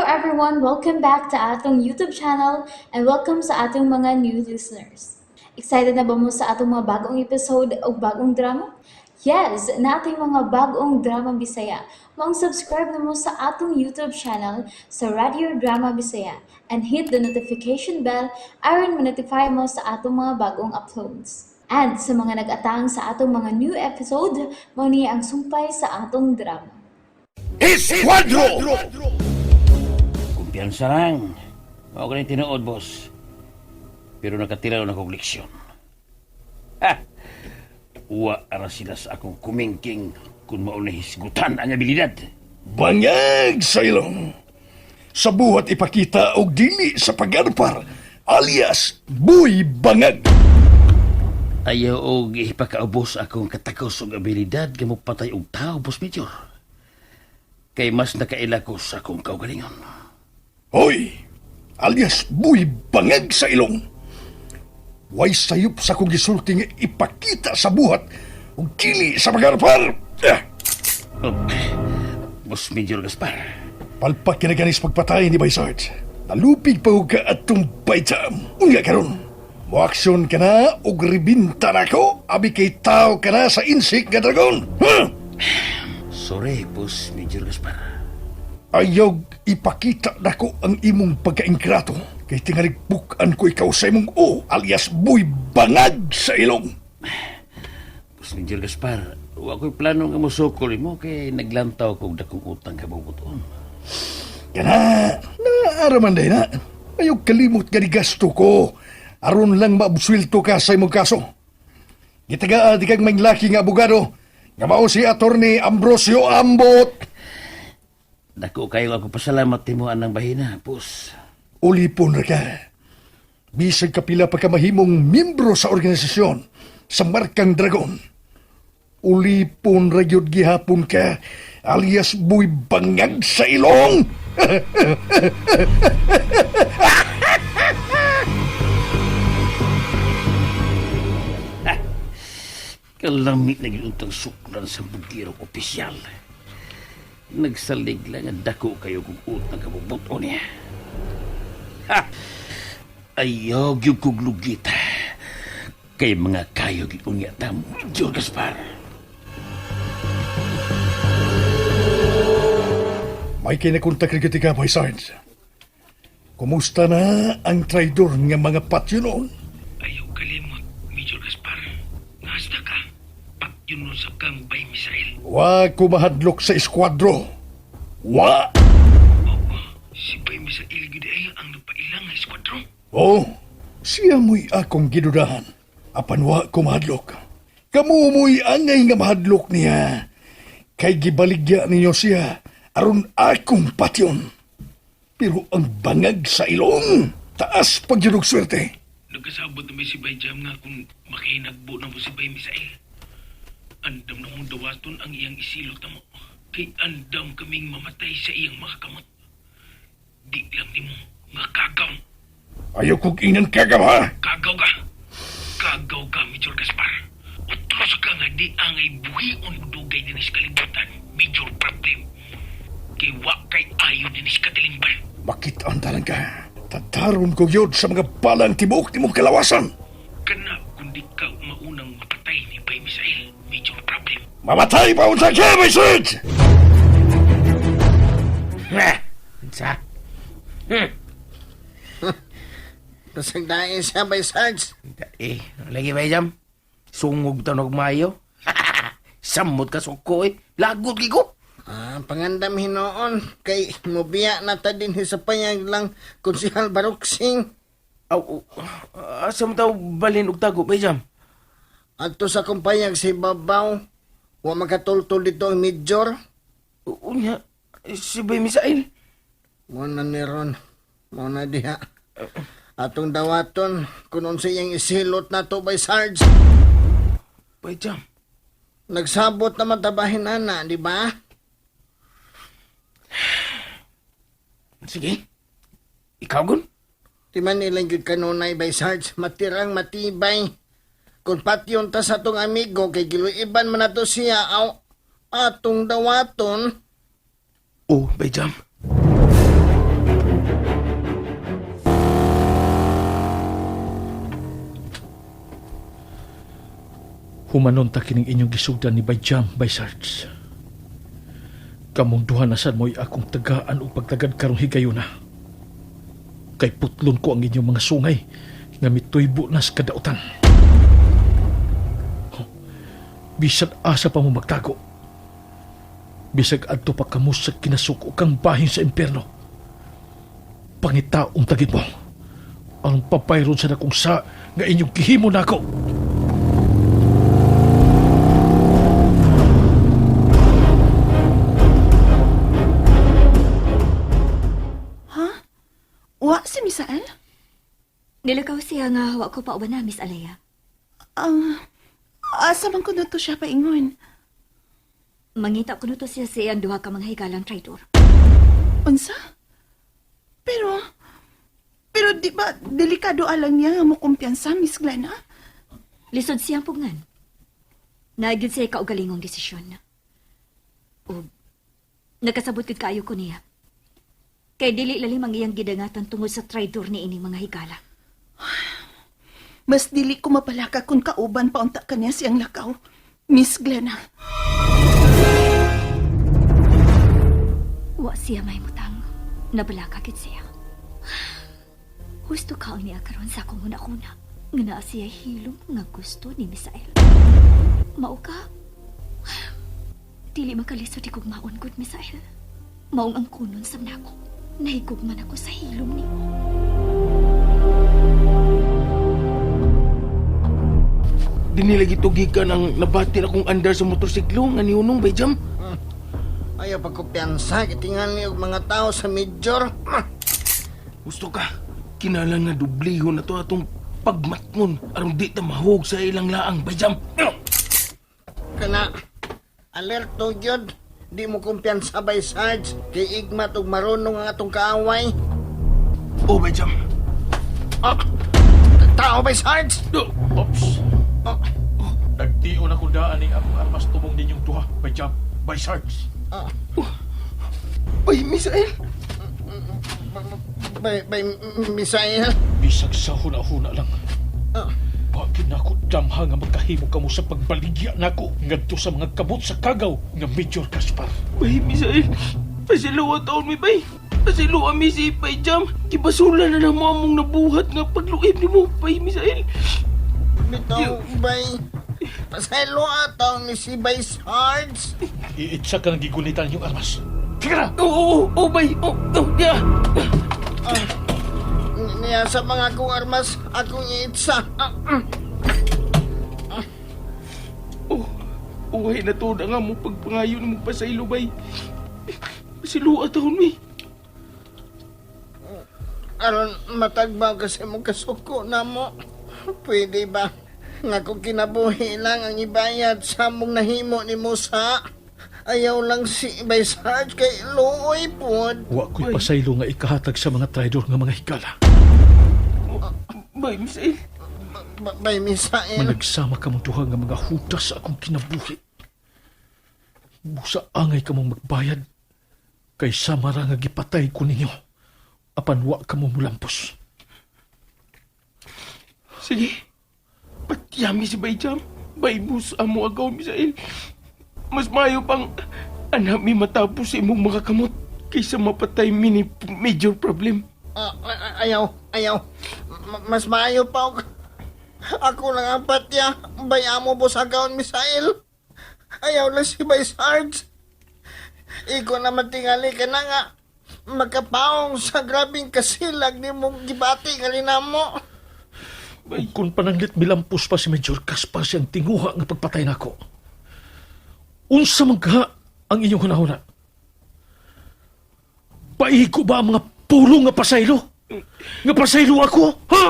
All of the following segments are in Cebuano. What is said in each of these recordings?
everyone! Welcome back to atong YouTube channel and welcome sa atong mga new listeners. Excited na ba mo sa atong mga bagong episode o bagong drama? Yes, naa tay mga bagong drama Bisaya. Maong subscribe na mo sa atong YouTube channel sa Radio Drama Bisaya and hit the notification bell aron ma-notify mo sa atong mga bagong uploads. And sa mga nag-atang sa atong mga new episode, mao ni ang sumpay sa atong drama. Esquadro! Kumpiyansa lang. Mao ka tinuod, boss. Pero nakatilaw na kong leksyon. Ha! Wa ara sila sa akong kumingking kung mao na hisgutan ang abilidad. Bangag sa ilong. Sa buhat ipakita og dili sa pagarpar, alias Buy Bangag. Ayaw og ipakaubos akong katakos og abilidad nga mopatay og tao, Boss Major. Kay mas nakaila ko sa akong kaugalingon. Hoy! Alias Buy Bangag sa ilong. Way sayop sa akong gisulti nga ipakita sa buhat og dili sa pagarpar. Eh, Oh, Boss Major Gaspar, palpak kinaganis pagpatay ni Bay Sarge. Nalupig pa og ka atong baytam. Unya karon. Moaksyon ka na og ribinta na ko, abi kay tao ka na sa insik nga dragon. Huh? Sorry, Boss Major Gaspar. Ayaw ipakita nako ang imong pagkaingrato. Kay tingalig bukan ko ikaw sa imong o, alias Buy Bangag sa ilong. Boss Major Gaspar, wa ko'y plano nga mosukol mo kay naglantaw kog dakong utang kabubuton. Kana, naaraman day na. Ayaw kalimot ka ni gasto ko. Aron lang maabswelto ka sa imong kaso. Gitagaa di kag may laki nga abogado. Nga mao si Attorney Ambrosio Ambot. Dako kayo ako pasalamat nimo anang bahina, boss. Ulipon ra ka. Bisag kapila pa ka mahimong miyembro sa organisasyon sa Markang Dragon. Ulipon ra gyud gihapon ka, alias Buy Bangag sa ilong. Kalami na gyud untang suklan sa bugirong opisyal. Nagsalig lang ang dako kayo kung utang kabubuto niya. Ha! Ayaw gyud kog lugit. Kay mga kayo gyud unya ta, Major Gaspar. May kinakontak rin ka, Boy Sarge. Kumusta na ang traidor nga mga patyo noon? Ayaw kalimot, Major Gaspar. Nasta ka. Patyon nun sa kang Bay Misael. Wa ko mahadlok sa eskuadro. Wa! Oo, si Bay Misael gid ay ang nagpailang nga eskuadro. Oh, siya mo'y akong gidudahan. Apan wa ko mahadlok. Kamu mo'y angay nga mahadlok niya. Kay gibaligya ninyo siya aron akong patyon. Pero ang bangag sa ilong, taas pagyudog swerte. Nagkasabot na may si Bay Jam nga kung makinagbo na mo si Bay Misael. Andam na mong dawaton ang iyang isilot na mo. Kay andam kaming mamatay sa iyang mga kamot. Di lang nimo nga kagaw. Ayaw kong inan kagaw ha. Kagaw ka. Kagaw ka, Major Gaspar. Utros ka nga di angay buhion dugay dinis kalibutan. Major problem. Kay wa kay ayo dinis katilingban. Makita ang talang ka. Tataron ko yun sa mga balang tibuok ni mong kalawasan. Kana kundi ka maunang mapatay ni Bay Misael. Major problem. Mamatay pa unsa ka, Bay Sarge! Sa? Pasagdain siya by Sarge. Eh, lagi ba jam? Sungog tanog mayo. Samot ka suko eh. Lagot ko. Ah, pangandam hinoon kay mobiya na ta din sa payag lang konsihal Baruksing. Aw, asa mo tao balin og tago ba jam? Adto sa akong payag si Babaw. Wa makatultol dito ang major. Unya, si Bay Misael. Mo na ni Ron. Mo na diha. Atong dawaton kung unsa iyang isilot na to by Sarge. Bay jam. Nagsabot naman tabahin ana, di ba? Sige. Ikaw gun? Di man ilang gyud kanunay by Sarge, matirang matibay. Kung patyon ta sa atong amigo kay giluiban man nato siya aw atong dawaton. Oh, Bay jam. Humanon ta kining inyong gisugdan ni Bayjam, Bay Sarge. Kamong duha na sad mo'y akong tagaan og pagtagad karong higayuna. Kay putlon ko ang inyong mga sungay nga mituybo na sa kadautan. Huh. Bisag asa pa mo magtago. Bisag adto pa kamo sa kinasuko kang bahin sa impyerno. Pangitaong tagid mo. Ang papayron sa nakong sa nga inyong gihimo nako. Wa si Misael? Nilakaw siya nga wa ko pauban na, Miss Alea. Ang asa man ko na to siya paingon. Mangita ko to siya sa iyang duha ka mga higalang traitor. Unsa? Pero pero di ba delikado alang niya nga mo kumpiyansa, Miss Glenna? Lisod siyang pugngan. Naagid siya kaugalingong desisyon. O nakasabot gud kaayo ko niya. Kay dili lalim ang iyang gidangatan tungod sa traidor ni ining mga higala. Mas dili ko mapalaka kung kauban pa unta kaniya siyang lakaw, Miss Glenna. Wa siya may mutang. Nabalaka gid siya. Husto kaon niya karon sa akong una-una. Nga naa siya hilom nga gusto ni Misael. Mao ka? Dili makalisod ikugmaon gud Misael. Maong ang kunon sa nako. Nahigugman ako sa hilom nimo. Dinilagi tugikan ang nabati na kong andar sa motorsiklo nga niunong bay jam. Ayaw pagkumpiyansa, kitingan og mga tao sa major. Gusto ka, kinahanglan nga dublihon na to atong pagmatngon aron di ta mahug sa ilang laang bay jam. Kana, alerto gyud. Di mo kumpiyansa bay Sarge. Kay igmat og marunong ang atong kaaway. Oh, bay jam. Ah, tao bay Sarge? Do. Ops! Ah, Nagtion ako daan ning akong armas tumong ninyong duha, Bayjam, Bay Sarge. ah, Bay Misael. bay Misael. Bisag sa huna-huna lang. Ah, Bakit nako damha nga magkahimo kamo sa pagbaligya nako ngadto sa mga kabot sa kagaw nga Major Gaspar. Bay Misael. Pasiluwa taon mi bay. Pasiluwa mi si Bay Jam. Gibasula na namo among nabuhat nga pagluib nimo Bay Misael. Bitaw bay. Pasaylo ataw ni si bay Sarge. Iitsa ka ng gigunitan yung armas. Tira! Oo, oo, oo, bay. Oh, oh, yeah. Niya sa mga kong armas, akong iitsa. Ah, Oh, uhay na to na nga mo pagpangayon mo pa sa ilo, bay. Pasiluwa taon mi. Aron matagbaw kasi mo kasuko na mo. Pwede ba? Nga kung kinabuhi lang ang ibayad sa mong nahimo ni Musa. Ayaw lang si Bay Sarge kay luoy pod. Wa ko'y pasaylo nga ikahatag sa mga traidor nga mga higala. Bay, Misael. Bay Misael. Managsama ka mong duha nga mga hudas sa akong kinabuhi. Busa angay ka mong magbayad kay samara nga gipatay ko ninyo. Apan wa ka mo mulampos. Sige. Patyami si Bay Jam. Bay, bus amo agaw, Misael. Mas mayo pang anak mi matapos sa imong mga kamot kaysa mapatay mi ni major problem. Ah, ah, ayaw, ayaw. Mas maayo pa og ako lang ang patya. Bay amo bosagaon Misael. Ayaw lang si Bay Sarge. Iko na matingali ka na nga. Makapaong sa grabing kasilag ni mong gibati mo. Bay, Kung pananglit milampos pa si Major Caspar siyang tinguha nga pagpatay nako. Unsa man ka ang inyong hunahuna? Paigo ba ang mga pulong nga pasaylo? Nga pasaylo ako? Ha?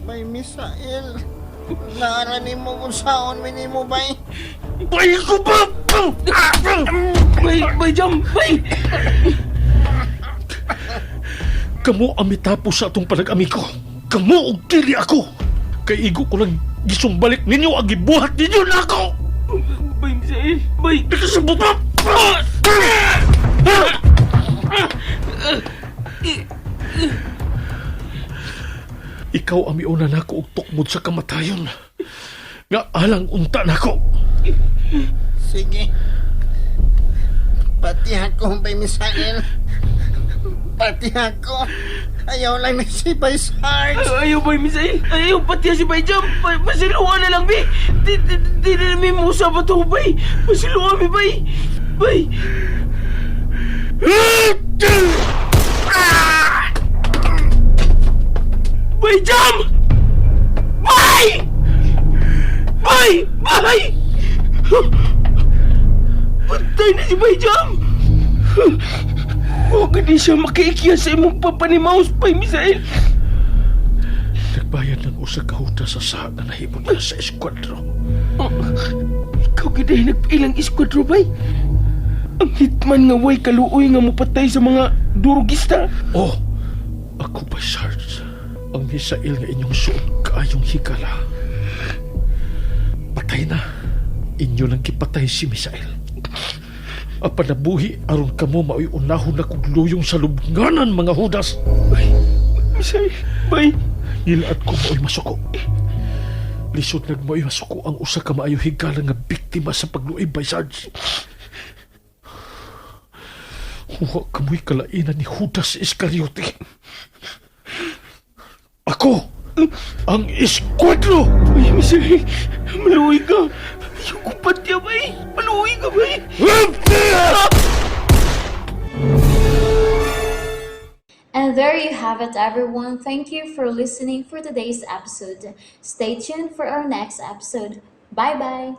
Bay Misael. Naara ni mo kung saon mi nimo bay. Paigo ba? Bay, Bay Jam, bay! Kamo ang mitapos sa atong panag-amigo. Kamo og dili ako. Kay igo ko lang gisumbalik ninyo ang gibuhat ninyo nako. Bay, Misael, bay! Nakasabot ba? Ikaw ang miuna nako og tukmod sa kamatayon. Nga alang unta nako. Sige. Pati ako, Bay Misael. Pati ako. Ayaw lang ni si Bay Sarge. Ayaw, Bay Misael. Ayaw, pati si Bay Jam. Pasiluan na lang, Bay. Di na namin mausap ito, Bay. Pasiluan, mi, Bay. Bay. Bay Jam! Bay! Bay! Bay! Patay na si Bay Jam! Huwag di siya makiikiya sa imong papanimaus, Bay Misael. Nagbayad ng usa ka huta sa sa nga nahimo niya sa eskwatro. Oh, ikaw giday nagpailang eskwatro, bay. Ang hitman nga way kaluoy nga mupatay sa mga durugista. Oh, ako ba, Sarge? Ang misail nga inyong suot kaayong higala. Patay na. Inyo lang gipatay si Misael. Apan nabuhi aron kamo maoy unahon na kog luyong sa lubnganan mga hudas. Bay, Misael, bay. Nilaat ko maoy masuko. Lisod nagmaoy masuko ang usa ka maayo higala nga biktima sa pagluib by Sarge. Huwa kamoy kalainan ni Judas Iscariote. Ako, ang eskwatro! Bay, Misael, maluoy ka. Ayaw ko patya, bay. Maluoy ka, bay. And there you have it, everyone. Thank you for listening for today's episode. Stay tuned for our next episode. Bye bye.